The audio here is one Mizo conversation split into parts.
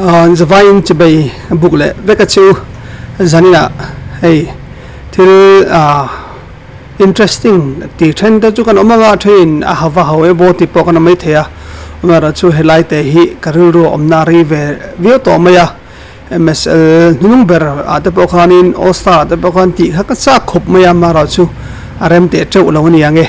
Zavaiin chibei buk leh vek a chu zaninah hei thil interesting tih then te chu kan awm anga thenin a ha va ho emaw tih pawh kan awm mai thei a amaherawhchu helai te hi ka rilru a awmna a rei ve viau tawh mai a. MSL hnung ber ah te pawh khanin All Star ah te pawh khan tih kha ka chak khawp mai a, amaherawh chu a rem teh teuh lo a ni ang e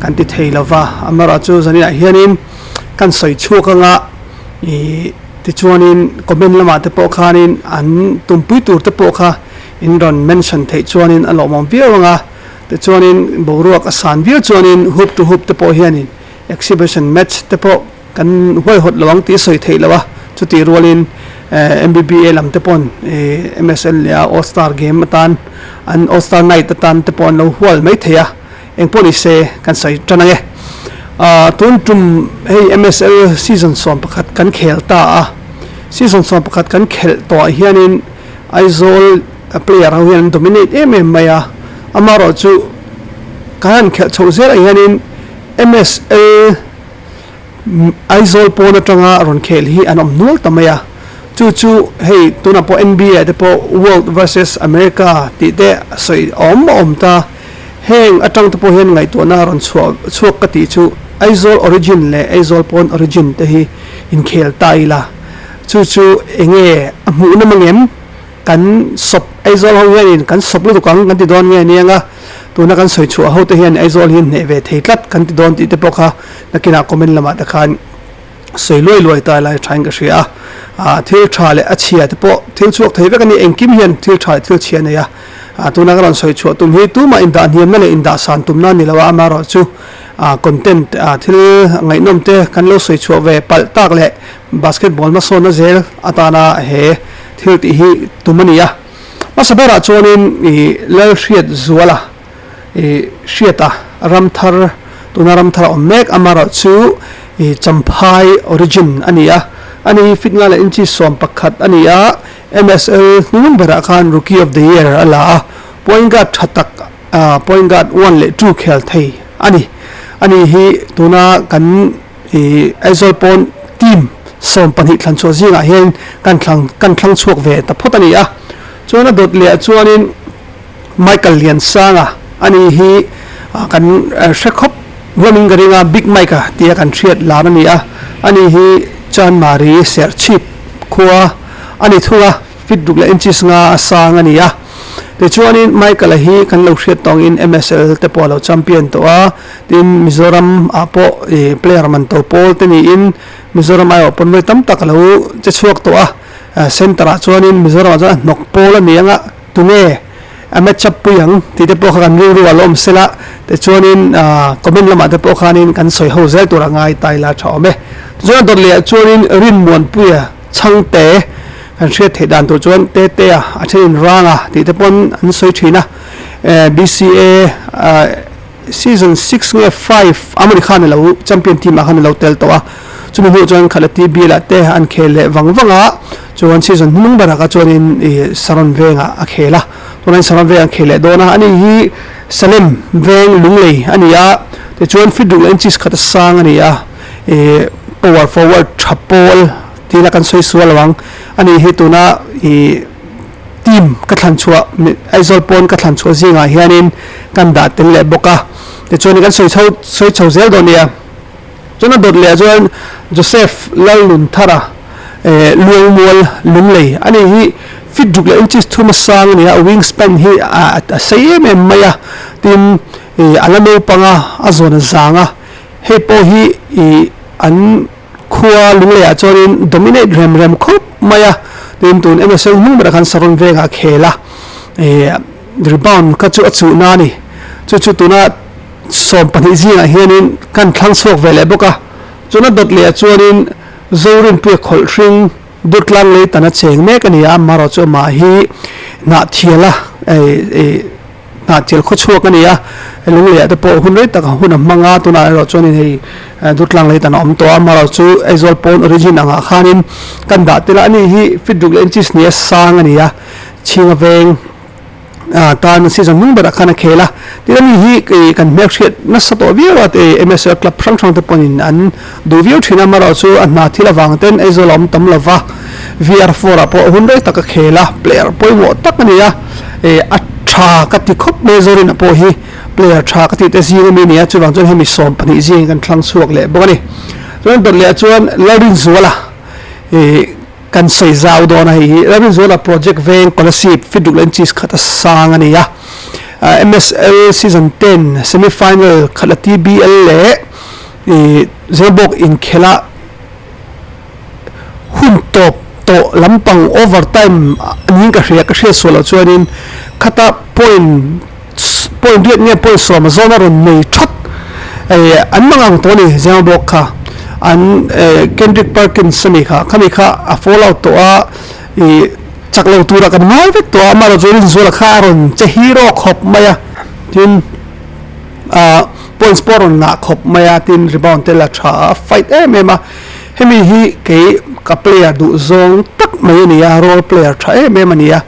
kan ti thei lo va, amaherawh chu zaninah hianin kan sawi chhuak anga ih tichuanin comment lamah te pawh khanin an tumpui tur te pawh kha in rawn mention theih chuanin a lawmawm viau ang a, tichuanin boruak a san viau chuanin hoop to hoop te pawh hianin exhibition match te pawh Kan huaihawt lo ang tih sawi theih loh a, chutih rualin MBBA lam te paw'n MSL leh a All Star game atan an All Star Night atan te pawh an lo hual mai thei a, eng pawh ni se kan sawi tan ang e. Tun tum hei MSL season 11 kan khel ta a, season 11 kan khelh tawhah hianin Aizawl player ho hian an dominate em em mai a, amaherawhchu kan han khelh chhoh zelah hianin MSL Aizawl pawn atanga rawn khel hi an awm nual ta mai a, chu chu hei tunah pawh NBA te pawh World versus America tih te sawi a awm a awm ta, heng atang te pawh hian ngaihtuahna rawn chhuah chhuak ka tih chu Aizawl origin leh Aizawl pawn origin te hi inkhel ta ila, chu chu enge a hmuh na mangem? Kan sawp Aizawl ho hianin kan sawp lutuk ang kan ti dawn nge aniang a, tuna kan sawi chhuah ho te hian Aizawl hi hneh ve thei tlat kan ti dawn tih te pawh kha nakinah comment lamah te khan sawi luai luai ta lai thain ka hria a, ah thil tha leh a chhia te pawh thil chhuak thei vek a ni, engkim hian thil tha leh thil chhia a nei a, ah tuna ka rawn sawi chhuah tum hi tumah indah hniamna leh indah san tumna a ni lo a, amaherawhchu ah content ah thil ngaihnawm te kan lo sawi chhuah ve palh tak leh Basketball hmasawnna zel atana he thil tih hi tum a ni a. Hmasa berah chuanin ih Lalhriat Zuala ih Hriata Ramthar tuna Ramthar a awm mek amaherawh chu ih Champhai origin a ni a. Ani hi fit nga leh inchi 11 a ni a, MSL hnung berah khan Rookie of the Year a la a, point guard tha tak point guard one leh two khel thei a ni. Ani hi tuna kan Ih Aizawl pawn team 12 thlan chhuah zingah hian kan thlang kan thlang chhuak ve ta phawt a ni a. Chuan a dawt leh ah chuanin Michael Liansanga a ni hi kan hre khawp hlawmin ka ring a, Big Mike-a tia kan hriat lar a ni a. A ni hi Chanmari Serchhip khua a ni thung a, feet ruk leh inches nga a sang a ni a. Tichuanin Michael-a hi kan lo hriat tawngin MSL te pawh a lo champion tawh a. Tin, Mizoram ah pawh ih player man to pawl te niin Mizoram aiawh pawn vawi tam tak a lo che chhuak tawh a, center ah chuanin Mizoram ah chuan a hnawk pawl a ni ang a, tunge a match up pui ang tih te pawh kha kan rilru ah la awm sela, tichuanin ah comment lamah te pawh khanin kan sawi ho zel tur a ngai ta ila tha awm e. Tichuan a dawt leh ah chuanin Rinmuanpuia chhangte kan hriat theih dan tur chuan Tetea a thenin Ranga tih te pawn an sawi thin a, BCA ah. Season six nge five Amani khan a lo champion team ah khan a lo tel tawh a, chumi hnuah chuan Khalati bial ah te an khel leh vang vang a, chuan season hnung berah kha chuanin ih Saron vengah a khel a, tunah Saron veng a khel leh dawn a, ani hi Salem veng Lunglei a ni a, tichuan feet ruk leh inches khat a sang a ni a, ih power forward tha pawl tila kan sawi sual lo ang, ani hi tuna ih. Team ka thlan chhuah Aizawl pawn ka thlan chhuah zingah hianin kan dah tel leh bawk a, tichuan kan sawi chho sawi chho zel dawn nia. Chuan a dawt leh ah chuan Joseph Lalnunthara eh Luangmual Lunglei a ni hi feet ruk leh inches thum a sang a ni a, wing span hi a a sei em em mai a, tin ih a la naupang a, a zawn a zang a, hei pawh hi ih an Khua Lungleiah chuanin dominate rem rem khawp mai a, tin tun MSL hnung berah khan Saron vengah a khel a, ih rebound kha chu a chuhna a ni. Chu chu tuna 12 zingah hianin kan thlang chhuak ve leh bawk a, chuan a dawt lehah chuanin Zorinpuia khawlh hring Durtlang lei tan a cheng mek a ni a, amaherawh chu amah hi Hnahthiala ih Hnahthil khaw chhuak a ni a, Lungleiah te pawh hun rei tak hun a hmang a, tunah erawh chuanin hei Durtlang lei tan a awm tawh a, amaherawh chu Aizawl pawn origin angah khanin kan dah tel a, ani hi feet ruk leh inches hnih a sang a ni a, Chhinga veng tan season hnung berah khan a khel a, tin ani hi kan hmelhriat nasa tawh viau a, MSL club hrang hrang te pawhin an duh viau thin a, amaherawh chu a hna thil avang ten Aizawl a awm tam lova, VR4 ah pawh hun rei tak a khel a, player pawimawh tak a ni a, eh a tha ka ti khawp mai Zorina pawh hi player tha ka tih te zing ami a ni a, chuvang chuan hemi 12 zingin kan thlang chhuak leh bawk a ni. Chuan dawt leh ah chuan Lalrinzuala eh kan sawi zau dawn a hei hi Lalrinzuala project veng Kolasib fit ruk leh inches khat a sang a ni a, MSL season 10 semi final khat la TBL leh eh Zebawk inkhela hun tawp tawh lampang over time niin ka hria ka hriat sual loh chuanin khata point point riat nge point sawma zawn a rawn nei thawt eh an mang ang tawh a ni Zema bawk kha an eh Kendrick Perkins a ni kha khami kha a fall out tawh a ih chak lo tura kan ngai vek tawh a amaherawhchu Rinzuala kha a rawn che hero khawp mai a tin. Ahh points pawh a rawn ngah khawp mai a tin rebound te la tha a fight em em a hemi hi kei ka player duh zawng tak mai a ni a role player tha em em a ni a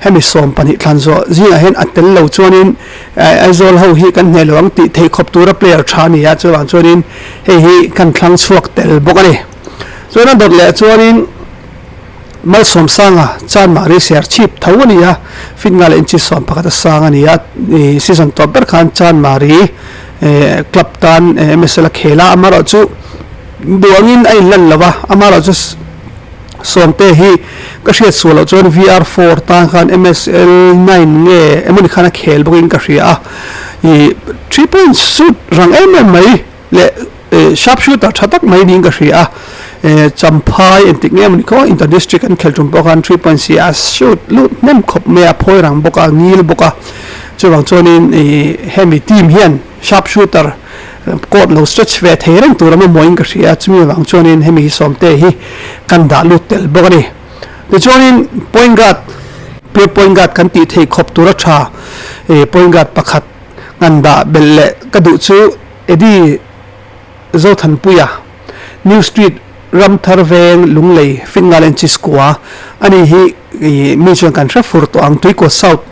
hemi 12 thlan zawh zingah hian a tel lo chuanin Aizawl ho hi kan hneh lo ang tih theih khawp tura player tha a ni a chuvang chuanin hei hi kan thlang chhuak tel bawk a ni chuan a dawt leh chuanin. Malsawmsanga Chanmari ser chhip tho a ni a, fit nga leh inchi 11 a sang a ni a, ih season tawp ber khan Chanmari club tan MSL a khel a, amaherawhchu duangin a inlan lo a, amaherawhchu Sawmte hi ka hriat sual loh chuan VR4 tan khan MSL 9 nge emawni khan a khel bawkin ka hria a, ih 3 point shoot rang em em mai. Leh sharp shooter tha tak mai niin ka hria a, Champhai engtik nge mawni khaw inter district an khelh tum pawh khan 3 point si a shoot lut hnem khawp mai a, phawi rang bawk a, ngil bawk a, chuvang chuanin ih hemi team hian sharp shooter court lo stretch ve thei reng tur a mamawhin ka hria a, chumi avang chuanin hemi hi sawmte hi kan dah lut tel bawk a ni. Tichuanin point guard, pure point guard kan tih theih khawp tura tha point guard pakhat ngan dah belh leh ka duh chu, Eddie Zothanpuia, New Street, Ramthar Veng, Lunglei, Fingal and Chiskua a ni hi mi chuan kan hre fur tawh ang. Tuikawt South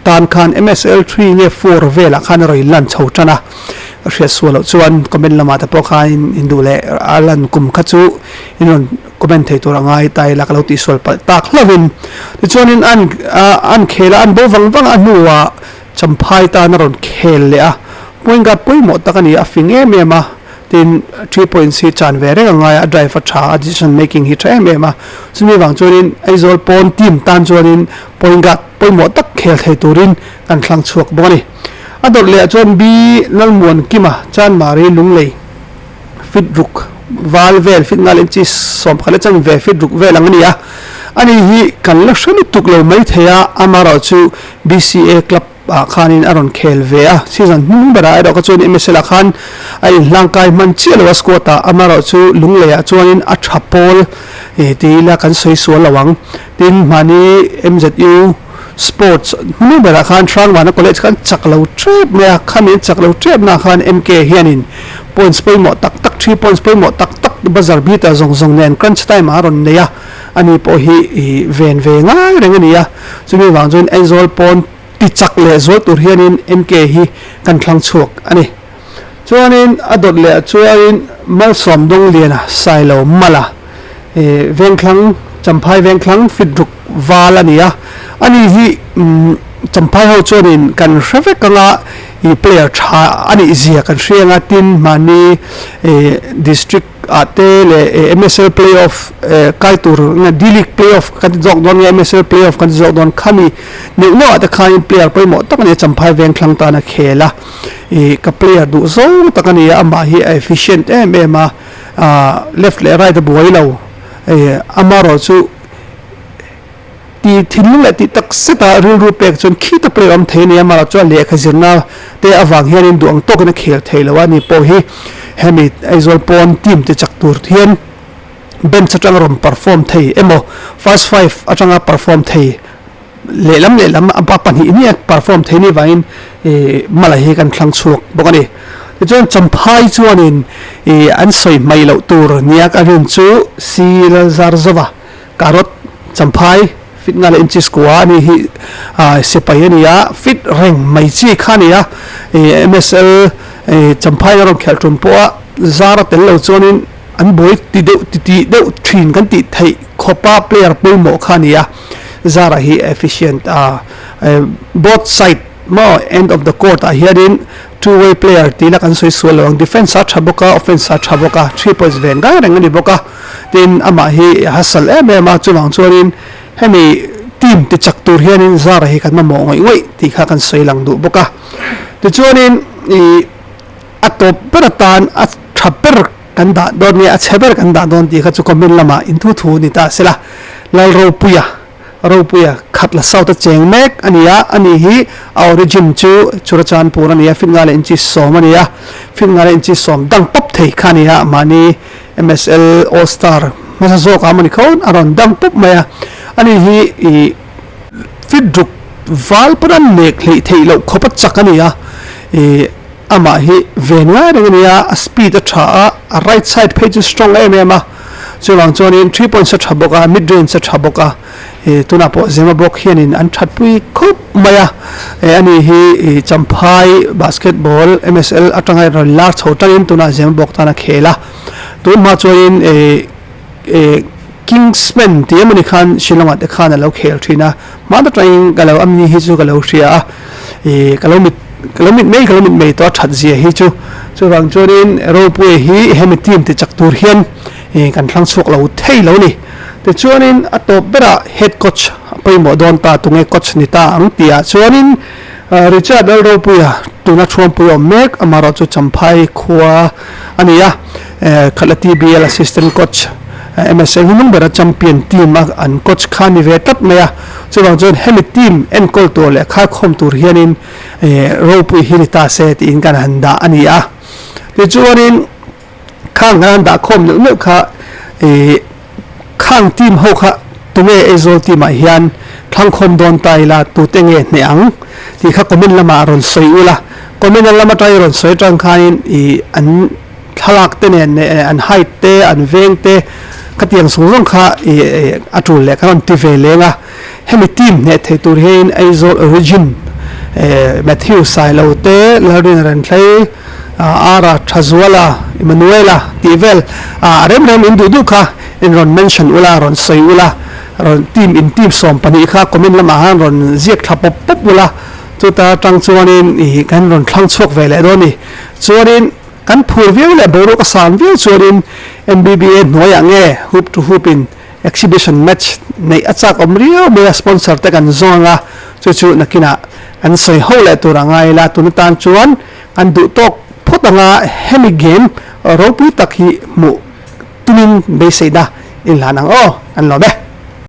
tan khan MSL 3 nge 4 velah khan a rawn lan chho tan a, ka hriat sual loh chuan comment lamah te pawh khan in duh leh a lan kum kha chu in rawn comment thei tur a ngai ta ila ka lo tihsual palh tak hlauhin. Tichuanin an an khel a, an bo vang vang a hnuah Champhai tan a rawn khel leh a, point guard pawimawh tak a ni a, a fing em em a, tin 3 points hi chan ve reng a ngai a, a drive a tha a, decision making hi tha em em a, chumi vang chuanin Aizawl pawn team tan chuanin point guard pawimawh tak khel thei turin kan thlang chhuak bawk a ni. A dawt leh ah chuan B Lalmuankima, Chanmari Lunglei fit ruk val vel fit ngal inchi 11 leh chanve fit ruk vel ang a ni a, ani hi kan la hre lutuk lo maithei a, amaherawhchu BCA club ah khanin a rawn khel ve a, season hnung berah erawh kha chuan MSL ah khan a inhlangkai hman chiah lo a squad ah, amaherawhchu Lunglei ah chuanin a tha pawl ti ila kan sawi sual lo ang. Tin, mahni MZU Sports hnung berah khan Hrangvana College khan chak lo tep mai a, khami an chak lo tep na khan MK hianin points pawimawh tak tak, 3 points pawimawh tak tak buzzer beater zawng zawng nen crunch time ah a rawn nei a, ani pawh hi ven ve ngai reng a ni a. Chumi vang chuan Aizawl pawn ti chak leh zual tur hianin MK hi kan thlang chhuak a ni. Chuanin a dawt leh ah chuanin Malsawm Dawngliana Sailo Mala Vengthlang Champhai Vengthlang fit ruk val a ni a. Ani hi Champhai ho chuanin kan hre vek anga ih player tha a nih zia kan hria anga tin mahni district ah te leh MSL play off kai tur nge D-League play off kan ti zawk dawn nge MSL play off kan ti zawk dawn khami neuh neuh ah te khanin player pawimawh tak a ni a Champhai Vengthlang tan a khel a ih ka player duh zawng tak a ni a amah hi a efficient em em a ah left leh right a buai lo ih amaherawhchu Tih thinlung leh tih tak zeta rilru pek chuan khita player awm thei a ni a, amaherawh chuan lehkha zirna te avang hianin duh ang tawkin a khel thei lo a ni pawh hi hemi Aizawl pawn team ti chak tur hian bench atanga rawn perform thei emaw first five atanga perform thei lehlam lehlam a pahnih hnih a perform thei ni vangin ih mala hi kan thlang chhuak bawk a ni. Tichuan Champhai chuanin ih an sawi hmaih loh tur nia ka rin chu C Lalzarzova Carrot Champhai fit nga leh inches kua a nih hi sipai a ni a, fit reng mai chi kha a ni a, MSL Champhai a rawn khelh tum pawh a zar a tel lo chuanin an buai ti deuh ti tih deuh thin kan tih theih khawp. khawpa player pawimawh kha a ni a, Zara hi efficient a, both side maw end of the court ah hianin two way player tih ila kan sawi sual lo ang, defence a tha bawk a, offence a tha bawk a, 3 points ven ngai reng a ni bawk a, tin amah hi a hustle em em a, chuvang chuanin hemi team ti chak tur hianin Zara hi kan mamawh ngawih ngawih tih kha kan sawi lang duh bawk a, tichuanin ih a tawp ber atan a tha ber kan dah dawn nge a chhe ber kan dah dawn tih kha chu comment lamah inthu thu ni ta sela, Lalropuia. Ropuia khat la south a cheng mek a ni a, ani hi a origin chu Churachandpur a ni a, fit nga leh inchi sawm a ni a, fit nga leh inchi sawm dang pawp thei kha a ni a, mahni MSL All Star hmasa zawk ah mawni kho a rawn dang pawp mai a, ani hi ih fit ruk val pawn a nek hleih theih loh khawp a chak a ni a, ih amah hi ven ngai reng a ni a, a speed a tha a, a right side phei chu strong em em a. Chuvang chuanin 3 points a tha bawk a, mid range a tha bawk a, ih tunah pawh Zemabawk hianin an thatpui khawp mai a, eh ani hi ih Champhai basketball MSL atanga rawn lar chho tangin tunah Zemabawk tan a khel a, tun hma chuanin ih ih Kingsman tih emawni khan Shillong ah te khan a lo khel thin a, hma atangin ka lo amni hi chu ka lo hria a, ih ka lo mit ka lo mit mai ka lo mit mai tawh a that zia hi chu chuvang chuanin Ropuia hi hemi team ti chak tur hian ih kan thlang chhuak lo thei lo ni tichuanin a tawp berah head coach a pawimawh dawn ta tunge coach ni ta ang tih ah chuanin Richard Lalropuia tuna thuampui awm mek amaherawh chu Champhai khua a ni a Khatla TBL assistant coach MSA hnung bera champion team a an coach kha ni ve tlat mai a chuvang chuan hemi team enkawl tur leh kharkhawm tur hianin ropui hi ni ta se tiin kan han dah a ni a tichuanin khang kan han dah khawm neuh neuh kha ih khang team ho kha tunge Aizawl team ah hian thlangkhawm dawn ta ila tute nge hneh ang tih kha comment lamah rawn sawi ula comment lam atangin rawn sawi atang khanin ih an thlalak te nen leh an height te an veng te khatiang zawng zawng kha ih a tul leh kan rawn ti ve leng a hemi team hneh thei tur hianin Aizawl origin eh Matthew Sailo te Lalrin Renthlei Ara Thazuala Emmanuela tih vel a rem rem in duh duh kha in rawn mention ula rawn sawi ula rawn team in team 12 kha comment lamah khan rawn ziak thla pawp pawp ula chuta tang chuanin ih kan rawn thlang chhuak ve leh dawn a ni chuanin Kan phur viau leh boruak a san viau chuanin MBBA hnuaiah nge hoop to hoop in exhibition match neih a chak awm riau mai a, sponsor te kan zawng a, chu chu nakinah kan sawi ho leh tur a ngai ila, tun atan chuan kan duh tawk phawt anga hemi game ropui tak hi hmuh tumin beiseina inhlan ang aw, kan lawm e.